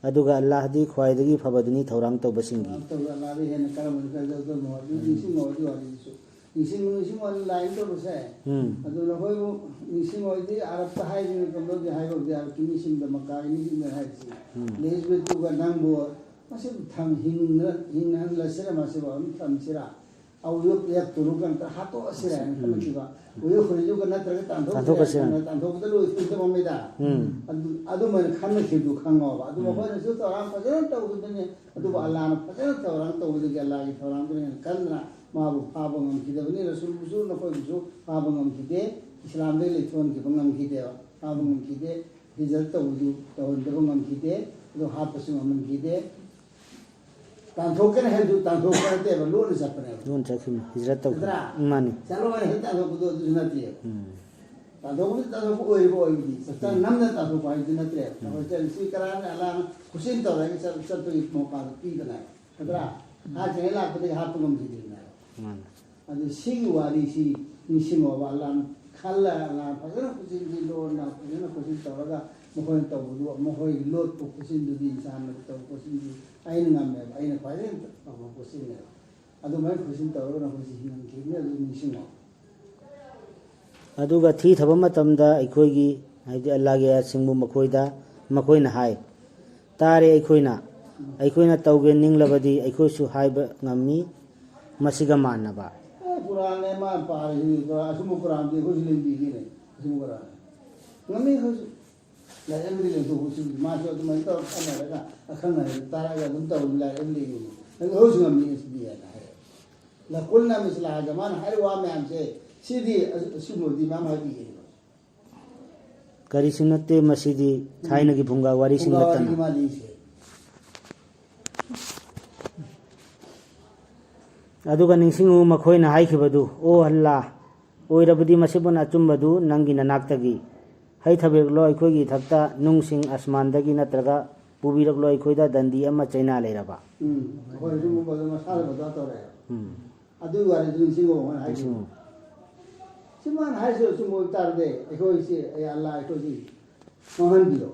ꯑꯗꯨꯒ ꯑꯜꯂꯥꯍꯗꯤ ꯈ꯭ꯋꯥꯏꯗꯒꯤ ꯐꯕꯗꯨꯅꯤ ꯊꯧꯔꯥꯡ ꯇꯧꯕꯁꯤꯡꯒꯤ꯫ ꯇꯧꯕ ꯑꯜꯂꯥꯍꯗꯤ ꯍꯦꯟꯅ ꯀꯔꯝꯕꯅ ꯐꯖꯗꯧꯅꯣ ꯑꯗꯨ ꯅꯤꯡꯁꯤꯡꯉꯣ ꯑꯗꯨ ꯋꯥꯔꯤꯗꯨꯁꯨ꯫ ꯅꯤꯡꯁꯤꯡꯉꯨ ꯅꯤꯡꯁꯤꯡꯉꯨ ꯍꯥꯏꯅ ꯂꯥꯏꯟ ꯇꯧꯕꯁꯦ꯫ ꯎꯝ꯫ ꯑꯗꯨ ꯅꯈꯣꯏꯕꯨ ꯅꯤꯡꯁꯤꯡꯉꯣ ꯍꯥꯏꯗꯤ ꯑꯔꯕꯇ ꯍꯥꯏꯔꯤꯕ ꯃꯇꯝꯗꯗꯤ ꯍꯥꯏꯕꯕꯨꯗꯤ ꯑꯔꯕꯀꯤ ꯃꯤꯁꯤꯡꯗ ꯃꯀꯥꯒꯤ ꯃꯤꯁꯤꯡꯗ ꯍꯥꯏꯔꯤꯁꯤ꯫ ꯎꯝ꯫ ꯂꯦꯖꯕꯦꯠꯇꯨꯒ ꯅꯪꯕꯨ ꯃꯁꯤ ꯊꯝ ꯍꯤꯡꯅ ꯍꯤꯡꯅꯍꯜꯂꯁꯤꯔ ꯃꯁꯤꯕꯨ ꯑꯗꯨꯝ ꯊꯝꯁꯤꯔꯥ? ꯑꯧ ꯌꯣꯛ ꯌꯥꯛꯇꯨꯔꯨ ꯀꯟꯇ ꯍꯥꯠꯇꯣꯛꯑꯁꯤꯔ ꯍꯥꯏꯅ ꯈꯜꯂꯛꯈꯤꯕ꯫ ꯎꯌꯣꯛ ꯈꯨꯔꯤꯗꯨꯒ ꯅꯠꯇ꯭ꯔꯒ ꯇꯥꯟꯊꯣꯛꯈ꯭ꯔꯦ ꯇꯥꯟꯊꯣꯛꯈ꯭ꯔꯁꯤꯔ꯫ ꯍꯥꯏꯅ ꯇꯥꯟꯊꯣꯛꯄꯗ ꯂꯣꯏ ꯊꯨꯝꯖꯃꯝꯃꯤꯗ꯫ ꯎꯝ꯫ ꯑꯗꯨ ꯑꯗꯨꯃꯥꯏꯅ ꯈꯟꯅꯈꯤꯕꯗꯨ ꯈꯪꯉꯣꯕ꯫ ꯑꯗꯨ ꯎꯝ꯫ ꯃꯈꯣꯏꯅꯁꯨ ꯊꯧꯔꯥꯡ ꯐꯖꯅ ꯇꯧꯈꯤꯕꯅꯤ꯫ ꯑꯗꯨꯕꯨ ꯑꯜꯂꯥꯅ ꯐꯖꯅ ꯊꯧꯔꯥꯡ ꯇꯧꯕꯗꯒꯤ ꯑꯜꯂꯥꯒꯤ ꯊꯧꯔꯥꯡꯗꯨꯅ ꯍꯦꯟꯅ ꯀꯟꯗꯅ ꯃꯥꯕꯨ ꯐꯥꯕ ꯉꯝꯈꯤꯗꯕꯅꯤ꯫ ꯔꯁꯨꯜꯕꯨꯁꯨ ꯅꯈꯣꯏꯕꯨꯁꯨ ꯐꯥꯕ ꯉꯝꯈꯤꯗꯦ꯫ ꯏꯁꯂꯥꯝꯗꯒꯤ ꯂꯩꯊꯣꯛꯍꯟꯈꯤꯕ ꯉꯝꯈꯤꯗꯦꯕ꯫ ꯐꯥꯕ ꯉꯝꯈꯤꯗꯦ꯫ ꯍꯤꯖꯔꯠ ꯇꯧꯕꯗꯨ ꯇꯧꯍꯟꯗꯕ ꯉꯝꯈꯤꯗꯦ꯫ ꯑꯗꯨ ꯍꯥꯠꯄꯁꯨ ꯉꯝꯍꯟꯈꯤꯗꯦ꯫ ꯇꯥꯟꯊꯣꯛꯀꯅꯤ ꯍꯥꯏꯕꯗꯨ ꯇꯥꯟꯊꯣꯛꯄ ꯅꯠꯇꯦꯕ, ꯂꯣꯟꯅ ꯆꯠꯄꯅꯦꯕ꯫ ꯂꯣꯟ ꯆꯠꯈꯤꯕꯅꯤ, ꯍꯤꯖꯔꯠ ꯇꯧꯈꯤꯕꯅꯤ꯫ ꯅꯠꯇ꯭ꯔꯥ? ꯃꯥꯅꯤ꯫ ꯆꯠꯂꯣ ꯍꯥꯏꯅ ꯍꯦꯛꯇ ꯇꯥꯟꯊꯣꯛꯄꯗꯣ ꯑꯗꯨꯁꯨ ꯅꯠꯇꯦ꯫ ꯎꯝ꯫ ꯇꯥꯟꯊꯣꯛꯄꯗꯤ ꯇꯥꯟꯊꯣꯛꯄ ꯑꯣꯏꯔꯤꯕ ꯑꯣꯏꯕꯗꯤ ꯆꯞ ꯆꯥꯅ ꯅꯝꯅ ꯇꯥꯟꯊꯣꯛꯄ ꯍꯥꯏꯕꯗꯤ ꯅꯠꯇ꯭ꯔꯦ꯫ ꯑꯩꯈꯣꯏ ꯆꯠꯂꯤꯁꯤ ꯀꯔꯥꯅ ꯑꯂꯥꯅ ꯈꯨꯠꯁꯤꯟ ꯇꯧꯔꯒ ꯆꯠ- ꯆꯠꯄꯒꯤ ꯃꯧꯀꯥꯗꯣ ꯄꯤꯗꯅ, ꯅꯠꯇ꯭ꯔꯥ? ꯍꯥꯠꯇ꯭ꯔꯤꯉꯩ ꯂꯥꯛꯄꯗꯒꯤ ꯍꯥꯠꯄ ꯉꯝꯈꯤꯗ꯭ꯔꯤꯕꯅꯦꯕ꯫ ꯃꯥꯅꯤ꯫ ꯑꯗꯨ ꯁꯤꯒꯤ ꯋꯥꯔꯤꯁꯤ ꯅꯤꯡꯁꯤꯡꯉꯣꯕ, ꯑꯂꯥꯅ ꯈꯜꯂ ꯑꯂꯥꯅ ꯐꯖꯅ ꯈꯨꯠꯁꯤꯟꯁꯤ ꯂꯣꯟꯅ ꯐꯖꯅ ꯈꯨꯠꯁꯤꯟ ꯇꯧꯔꯒ ꯃꯈꯣꯏꯅ ꯇꯧꯕꯗꯨ, ꯃꯈꯣꯏꯒꯤ ꯂꯣꯠꯄ ꯈꯨꯠꯁꯤꯟꯗꯨꯗꯤ ꯏꯟꯁꯥꯟꯅ ꯇꯧꯕ ꯈꯨꯠꯁꯤꯟꯗꯨ ꯑꯩꯅ ꯉꯝꯃꯦꯕ, ꯑꯩꯅ ꯈ꯭ꯋꯥꯏꯗꯒꯤ ꯐꯕ ꯈꯨꯠꯁꯤꯟꯅꯦꯕ꯫ ꯑꯗꯨꯃꯥꯏꯅ ꯈꯨꯠꯁꯤꯟ ꯇꯧꯔꯒ ꯅꯈꯣꯏꯁꯤ ꯍꯤꯡꯍꯟꯈꯤꯕꯅꯤ, ꯑꯗꯨ ꯅꯤꯡꯁꯤꯡꯉꯣ꯫ ꯑꯗꯨꯒ ꯊꯤ ꯊꯕ ꯃꯇꯝꯗ ꯑꯩꯈꯣꯏꯒꯤ, ꯍꯥꯏꯗꯤ ꯑꯜꯂꯥꯒꯤ ꯑꯥꯌꯠꯁꯤꯡꯕꯨ ꯃꯈꯣꯏꯗ, ꯃꯈꯣꯏꯅ ꯍꯥꯏ, "ꯇꯥꯔꯦ ꯑꯩꯈꯣꯏꯅ, ꯑꯩꯈꯣꯏꯅ ꯇꯧꯒꯦ ꯅꯤꯡꯂꯕꯗꯤ ꯑꯩꯈꯣꯏꯁꯨ ꯍꯥꯏꯕ ꯉꯝꯃꯤ ꯃꯁꯤꯒ ꯃꯥꯟꯅꯕ"꯫ ꯑꯦ, ꯀꯨꯔꯥꯟꯅꯦ ꯃꯥ ꯄꯥꯔꯤꯁꯤ, ꯀꯨꯔꯥꯟ, ꯑꯁꯨꯝꯕ ꯀꯨꯔꯥꯟꯗꯤ ꯑꯩꯈꯣꯏꯁꯨ ꯂꯦꯡꯕꯤꯒꯦꯅꯦ, ꯑꯁꯨꯝꯕ ꯀꯨꯔꯥꯟ꯫ ꯉꯝꯃꯤ ꯑꯩꯈꯣꯏꯁꯨ꯫ ꯂꯥꯏꯔꯤꯛ ꯑꯃꯗꯤ ꯂꯦꯡꯊꯣꯛꯄꯁꯨ ꯃꯥꯁꯨ ꯑꯗꯨꯃꯥꯏꯅ ꯇꯧꯔ ꯈꯟꯅꯔꯒ, ꯑꯈꯪ ꯑꯍꯩ ꯇꯥꯔꯒ ꯑꯗꯨꯝ ꯇꯧꯔꯤ, ꯂꯥꯏꯔꯤꯛ ꯑꯃ ꯂꯦꯡꯉꯤꯅꯤ꯫ ꯑꯗꯨ ꯑꯩꯈꯣꯏꯁꯨ ꯉꯝꯃꯤ ꯁꯤꯗꯤ ꯍꯥꯏꯅ ꯍꯥꯏ꯫ ꯂꯀꯨꯜꯅ ꯃꯤꯁꯂ ꯍꯥꯏꯗ ꯃꯥꯅ ꯍꯥꯏꯔꯤꯕ ꯋꯥ ꯃꯌꯥꯝꯁꯦ, ꯁꯤꯗꯤ ꯑꯁ-, ꯑꯁꯤꯒꯨꯝꯕꯗꯤ ꯃꯌꯥꯝ ꯍꯥꯏꯕꯤꯒꯦꯕ꯫ ꯀꯔꯤꯁꯨ ꯅꯠꯇꯦ, ꯃꯁꯤꯗꯤ ꯊꯥꯏꯅꯒꯤ ꯐꯨꯡꯒꯥ ꯋꯥꯔꯤꯁꯤꯡ ꯐꯨꯡꯒꯥ ꯅꯠꯇꯅ꯫ ꯋꯥꯔꯤꯒꯤ ꯃꯥꯜꯂꯤꯁꯦ꯫ ꯑꯗꯨꯒ ꯅꯤꯡꯁꯤꯡꯉꯨ, ꯃꯈꯣꯏꯅ ꯍꯥꯏꯈꯤꯕꯗꯨ, "ꯑꯣ ꯑꯜꯂꯥ, ꯑꯣꯏꯔꯕꯗꯤ ꯃꯁꯤꯕꯨꯅ ꯑꯆꯨꯝꯕꯗꯨ ꯅꯪꯒꯤ ꯅꯅꯥꯛꯇꯒꯤ ꯍꯩꯊꯕꯤꯔꯛꯂꯣ ꯑꯩꯈꯣꯏꯒꯤ ꯏꯊꯛꯇ ꯅꯨꯡꯁꯤꯡ ꯑꯁꯃꯥꯟꯗꯒꯤ, ꯅꯠꯇ꯭ꯔꯒ ꯄꯨꯕꯤꯔꯛꯂꯣ ꯑꯩꯈꯣꯏꯗ ꯗꯟꯗꯤ ꯑꯃ ꯆꯩꯅꯥ ꯂꯩꯔꯕ"꯫ ꯎꯝ, ꯑꯩꯈꯣꯏ ꯁꯨꯝꯕꯗꯣ ꯃꯁꯥꯗ ꯕꯗꯥ ꯇꯧꯔꯛꯑꯦ꯫ ꯎꯝ꯫ ꯑꯗꯨꯒꯤ ꯋꯥꯔꯤꯗꯨ ꯅꯤꯡꯁꯤꯡꯉꯣ ꯃꯥꯅ ꯍꯥꯏꯁꯦ꯫ ꯅꯤꯡꯁꯤꯡꯉꯨ꯫ ꯁꯤ ꯃꯥꯅ ꯍꯥꯏꯁꯦ ꯑꯆꯨꯝꯕ ꯑꯣꯏꯕ ꯇꯥꯔꯗꯤ ꯑꯩꯈꯣꯏꯁꯦ, ꯑꯩ ꯑꯜꯂꯥ ꯑꯩꯈꯣꯏꯁꯤ ꯃꯥꯡꯍꯟꯕꯤꯔꯣ꯫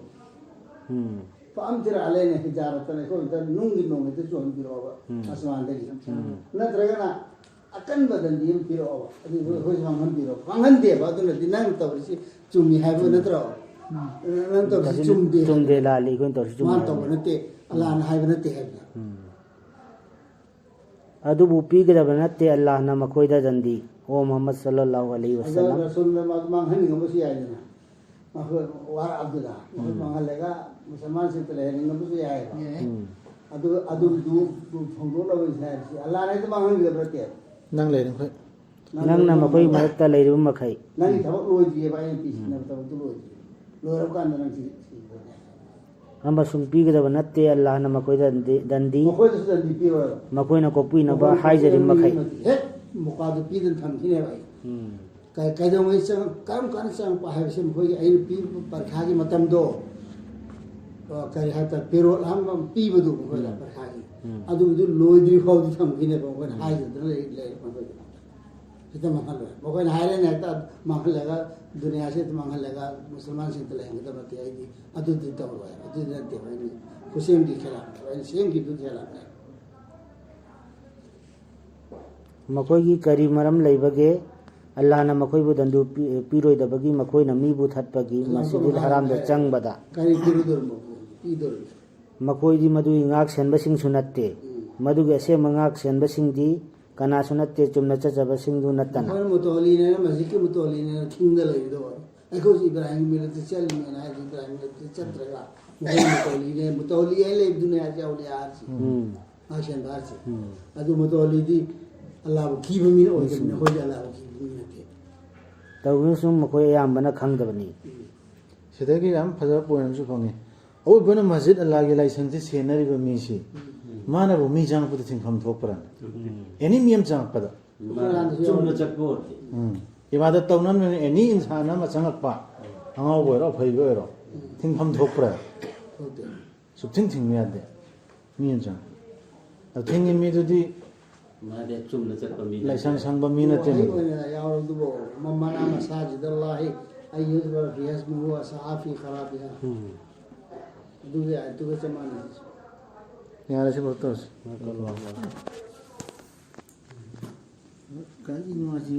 ꯎꯝ꯫ فأمطر علينا حجارة, ꯑꯩꯈꯣꯏꯗ ꯅꯨꯡꯒꯤ ꯅꯣꯡ ꯍꯦꯛꯇ ꯆꯨꯍꯟꯕꯤꯔꯛꯑꯣꯕ, ꯎꯝ. ꯑꯁꯃꯥꯟꯗꯒꯤ. ꯎꯝ. ꯅꯠꯇ꯭ꯔꯒꯅ ꯑꯀꯟꯕ ꯗꯟꯗꯤ ꯑꯃ ꯄꯤꯔꯛꯑꯣꯕ, ꯑꯗꯨ ꯑꯩꯈꯣꯏꯁꯨ ꯃꯥꯡꯍꯟꯕꯤꯔꯛꯑꯣ, ꯃꯥꯡꯍꯟꯗꯦꯕ꯫ ꯑꯗꯨꯅꯗꯤ ꯅꯪ ꯇꯧꯔꯤꯁꯤ ꯆꯨꯝꯃꯤ ꯍꯥꯏꯕ ꯅꯠꯇ꯭ꯔꯣ? ꯎꯝ. ꯅꯪ ꯇꯧꯔꯤꯁꯤ ꯆꯨꯝꯗꯦ ꯍꯥꯏꯕ꯫ ꯆꯨꯝꯗꯦ, ꯂꯥꯜꯂꯤ, ꯑꯩꯈꯣꯏꯅ ꯇꯧꯔꯤꯁꯤ ꯆꯨꯝꯃꯤ ꯃꯥꯅ ꯇꯧꯕ ꯍꯥꯏꯕꯅꯤ꯫ ꯅꯠꯇꯦ, ꯑꯜꯂꯥꯍꯅ ꯍꯥꯏꯕ ꯅꯠꯇꯦ ꯍꯥꯏꯕꯅꯤ꯫ ꯎꯝ. ꯑꯗꯨꯕꯨ ꯄꯤꯒꯗꯕ ꯅꯠꯇꯦ ꯑꯜꯂꯥꯍꯅ ꯃꯈꯣꯏꯗ ꯗꯟꯗꯤ꯫ ꯑꯣ ꯃꯨꯍꯝꯃꯗ ꯁꯜꯂꯜꯂꯥꯍꯨ ꯑꯂꯩꯍꯤ ꯑꯗꯣ ꯋꯁꯜꯂꯝ꯫ ꯔꯁꯨꯜꯅ ꯃꯥ ꯃꯥꯡꯍꯟꯅꯤꯡꯉꯝꯕꯁꯨ ꯌꯥꯏꯗꯅ꯫ ꯃꯈꯣꯏ ꯋꯥꯔꯛ ꯑꯕꯗꯨꯜꯂꯥ, ꯃꯈꯣꯏ ꯎꯝ. ꯃꯥꯡꯍꯜꯂꯒ ꯃꯨꯁꯜꯃꯥꯟꯁꯤꯡꯇ ꯂꯩꯍꯟꯅꯤꯡꯉꯝꯕꯁꯨ ꯌꯥꯏꯑꯕ꯫ ꯌꯥꯏ꯫ ꯎꯝ. ꯑꯗꯨ, ꯑꯗꯨꯗꯨ ꯐꯣꯡꯗꯣꯛꯅꯕ ꯍꯥꯏꯔꯤꯁꯤ ꯑꯜꯂꯥꯍꯅ ꯍꯦꯛꯇ ꯃꯥꯡꯍꯟꯒꯗꯕ ꯅꯠꯇꯦꯕ꯫ ꯅꯪ ꯂꯩꯔꯤ ꯃꯈꯩ꯫ ꯅꯪꯅ ꯃꯈꯣꯏ ꯃꯔꯛꯇ ꯂꯩꯔꯤꯕ ꯃꯈꯩ꯫ ꯅꯪꯒꯤ ꯊꯕꯛ ꯂꯣꯏꯗ꯭ꯔꯤꯑꯕ, ꯑꯩꯅ ꯄꯤꯁꯤꯟꯅꯕ ꯎꯝ. ꯊꯕꯛꯇꯨ ꯂꯣꯏꯗ꯭ꯔꯤ꯫ ꯂꯣꯏꯔꯕ ꯀꯥꯟꯗ ꯅꯪ ꯁꯤ, ꯁꯤ ꯂꯣꯏꯔꯦ꯫ ꯑꯃꯁꯨꯡ ꯄꯤꯒꯗꯕ ꯅꯠꯇꯦ ꯑꯜꯂꯥꯍꯅ ꯃꯈꯣꯏꯗ ꯗꯤ-, ꯗꯟꯗꯤ꯫ ꯃꯈꯣꯏꯗꯁꯨ ꯗꯟꯗꯤ ꯄꯤꯔꯣꯏꯕ꯫ ꯃꯈꯣꯏꯅ ꯀꯣꯛꯄꯤꯅꯕ ꯃꯈꯣꯏꯅ ꯍꯥꯏꯖꯔꯤꯕ ꯃꯈꯩ꯫ ꯀꯣꯛꯄꯤꯅꯕ ꯍꯦꯛ ꯃꯣꯀꯥꯗꯨ ꯄꯤꯗꯅ ꯊꯝꯈꯤꯅꯦꯕ ꯑꯩ꯫ ꯎꯝ. ꯀ-, ꯀꯩꯗꯧꯉꯩ ꯆꯪ-, ꯀꯔꯝ ꯀꯥꯟꯗ ꯆꯪꯉꯛꯄ ꯍꯥꯏꯕꯁꯤ ꯃꯈꯣꯏꯒꯤ ꯑꯩꯅ ꯄꯤꯕ ꯄꯔꯤꯈꯥꯒꯤ ꯃꯇꯝꯗꯣ, ꯑ, ꯀꯔꯤ ꯍꯥꯏꯇꯥꯔꯦ, ꯄꯦꯔꯣꯜ ꯑꯍꯥꯟꯕ ꯑꯃ ꯄꯤꯕꯗꯣ ꯃꯈꯣꯏꯗ ꯎꯝ. ꯄꯔꯤꯈꯥꯒꯤ, ꯎꯝ. ꯑꯗꯨꯒꯤꯗꯨ ꯂꯣꯏꯗ꯭ꯔꯤ ꯐꯥꯎꯗꯤ ꯊꯝꯈꯤꯅꯦꯕ, ꯃꯈꯣꯏꯅ ꯎꯝ. ꯍꯥꯏꯖꯗꯅ ꯂꯩ-, ꯂꯩꯔꯦ ꯃꯈꯣꯏꯗ꯫ ꯍꯦꯛꯇ ꯃꯥꯡꯍꯜꯂꯣꯏ꯫ ꯃꯈꯣꯏꯅ ꯍꯥꯏꯔꯦꯅꯦ, ꯍꯦꯛꯇ ꯃꯥꯡꯍꯜꯂꯒ, ꯗꯨꯅꯤꯌꯥꯁꯤ ꯍꯦꯛꯇ ꯃꯥꯡꯍꯜꯂꯒ ꯃꯨꯁꯜꯃꯥꯟꯁꯤꯡꯗ ꯂꯩꯍꯟꯒꯗꯕ ꯅꯠꯇꯦ꯫ ꯑꯩꯗꯤ ꯑꯗꯨꯗꯤ ꯇꯧꯔꯣꯏ꯫ ꯑꯗꯨꯗꯤ ꯅꯠꯇꯦꯕ ꯑꯩꯅ ꯈꯨꯠꯁꯦꯝꯒꯤ ꯈꯦꯂꯥꯞꯅꯦꯕ, ꯑꯩꯅ ꯁꯦꯝꯈꯤꯕꯗꯨꯒꯤ ꯈꯦꯂꯥꯞꯅꯦ꯫ ꯃꯈꯣꯏꯒꯤ ꯀꯔꯤ ꯃꯔꯝ ꯂꯩꯕꯒꯦ? ꯑꯜꯂꯥꯍꯅ ꯃꯈꯣꯏꯕꯨ ꯗꯟꯗꯨ ꯄꯤ-, ꯄꯤꯔꯣꯏꯗꯕꯒꯤ ꯃꯈꯣꯏꯅ ꯃꯤꯕꯨ ꯊꯠꯄꯒꯤ ꯑꯜꯂꯥꯍ ꯃꯁꯖꯤꯗꯨꯜ ꯁꯨꯕꯍꯥꯅꯍꯨ ꯍꯔꯥꯝꯗ ꯋ ꯇꯥꯂꯥ ꯆꯪꯕꯗ꯫ ꯀꯔꯤ ꯄꯤꯔꯣꯏꯗꯧꯔꯤꯅꯣ? ꯄꯤꯗꯧꯔꯤꯅꯣ? ꯃꯈꯣꯏꯗꯤ ꯃꯗꯨꯒꯤ ꯉꯥꯛ ꯁꯦꯟꯕꯁꯤꯡꯁꯨ ꯅꯠꯇꯦ꯫ ꯎꯝ. ꯃꯗꯨꯒꯤ ꯑꯁꯦꯡꯕ ꯉꯥꯛ ꯁꯦꯟꯕꯁꯤꯡꯗꯤ ꯀꯅꯥꯁꯨ ꯅꯠꯇꯦ, ꯆꯨꯝꯅ ꯆꯠꯆꯕꯁꯤꯡꯗꯨ ꯅꯠꯇꯅ꯫ ꯃꯈꯣꯏꯅ ꯃꯨꯇꯣꯂꯤꯅꯦꯅ, ꯃꯁꯖꯤꯗꯀꯤ ꯃꯨꯇꯣꯂꯤꯅꯦꯅ ꯈꯤꯡꯗ ꯂꯩꯔꯤꯗꯣ꯫ ꯑꯩꯈꯣꯏꯁꯨ ꯏꯕ꯭ꯔꯥꯍꯤꯝꯒꯤ ꯃꯤꯂꯠꯇ ꯆꯠꯂꯤꯅꯦꯅ ꯍꯥꯏꯔꯗꯤ ꯏꯕ꯭ꯔꯥꯍꯤꯝꯒꯤ ꯃꯤꯂꯠꯇ ꯆꯠꯇ꯭ꯔꯒ ꯃꯈꯣꯏꯅ ꯃꯨꯇꯣꯂꯤꯅꯦ, ꯃꯨꯇꯣꯂꯤ ꯍꯥꯏ ꯂꯩꯕꯗꯨꯅꯦ ꯍꯥꯏꯁꯦ, ꯑꯧꯂꯤꯌꯥ ꯍꯥꯏꯁꯦ꯫ ꯎꯝ. ꯉꯥꯛ ꯁꯦꯟꯕ ꯍꯥꯏꯁꯦ꯫ ꯎꯝ. ꯑꯗꯨ ꯃꯨꯇꯣꯂꯤꯗꯤ ꯑꯜꯂꯥꯍꯕꯨ ꯀꯤꯕ ꯃꯤꯅ ꯑꯣꯏꯗꯕꯅꯤ, ꯎꯝ. ꯑꯩꯈꯣꯏꯗꯤ ꯑꯜꯂꯥꯍꯕꯨ ꯀꯤꯕ ꯃꯤ ꯅꯠꯇꯦ꯫ ꯇꯧꯗꯨꯅꯁꯨ ꯃꯈꯣꯏ ꯑꯌꯥꯝꯕꯅ ꯈꯪꯗꯕꯅꯤ꯫ ꯎꯝ. ꯁꯤꯗꯒꯤ ꯌꯥꯝ ꯐꯖꯕ ꯄꯣꯏꯟꯠ ꯑꯃꯁꯨ ꯐꯪꯉꯤ꯫ ꯑꯋꯣꯏꯕꯅ ꯃꯁꯖꯤꯗ ꯑꯜꯂꯥꯍꯒꯤ ꯂꯥꯏꯁꯪꯁꯤ ꯁꯦꯟꯅꯔꯤꯕ ꯃꯤꯁꯤ, ꯎꯝ. ꯃꯥꯅꯕꯨ ꯃꯤ ꯆꯪꯉꯛꯄꯗ ꯊꯤꯡꯐꯝ ꯊꯣꯛꯄ꯭ꯔꯥ? ꯎꯝ. ꯑꯦꯅꯤ ꯃꯤ ꯑꯃ ꯆꯪꯉꯛꯄꯗ꯫ ꯃꯥꯅ ꯆꯨꯝꯅ ꯆꯠꯄ ꯑꯣꯏꯔꯗꯤ꯫ ꯎꯝ. ꯏꯕꯥꯗꯠ ꯇꯧꯅꯕꯅꯤꯅ ꯑꯦꯅꯤ ꯏꯟꯁꯥꯟ ꯑꯃ ꯆꯪꯉꯛꯄ, ꯑꯉꯥꯎꯕ ꯑꯣꯏꯔꯣ, ꯑꯐꯩꯕ ꯑꯣꯏꯔꯣ, ꯎꯝ. ꯊꯤꯡꯐꯝ ꯊꯣꯛꯄ꯭ꯔꯥ? ꯊꯣꯛꯇꯦ꯫ ꯁꯨꯛꯊꯤꯡ ꯊꯤꯡꯕ ꯌꯥꯗꯦ꯫ ꯃꯤ ꯑꯃ ꯆꯪꯉꯛꯄ꯫ ꯑꯗꯨ ꯊꯤꯡꯉꯤ ꯃꯤꯗꯨꯗꯤ ꯃꯥꯗꯤ ꯆꯨꯝꯅ ꯆꯠꯄ ꯃꯤ ꯅꯠꯇꯦ꯫ ꯂꯥꯏꯁꯪ ꯁꯪꯕ ꯃꯤ ꯅꯠꯇꯦ ꯋꯥꯍꯩ ꯃꯗꯨ꯫ ꯑꯣꯏꯅ ꯌꯥꯎꯔꯕꯗꯨꯕꯨ, "من منع مساجد الله أن يذكر فيها اسمه وسعى في خرابها." ꯎꯝ. ꯑꯗꯨꯒ ꯑꯗꯨꯒ ꯆꯞ ꯃꯥꯟꯅꯩ꯫ ꯌꯥꯔꯦ, ꯁꯤ ꯄꯨꯂꯞ ꯇꯧꯔꯁꯤ꯫ ꯀꯔꯤꯅꯣ ꯍꯥꯏꯁꯤ?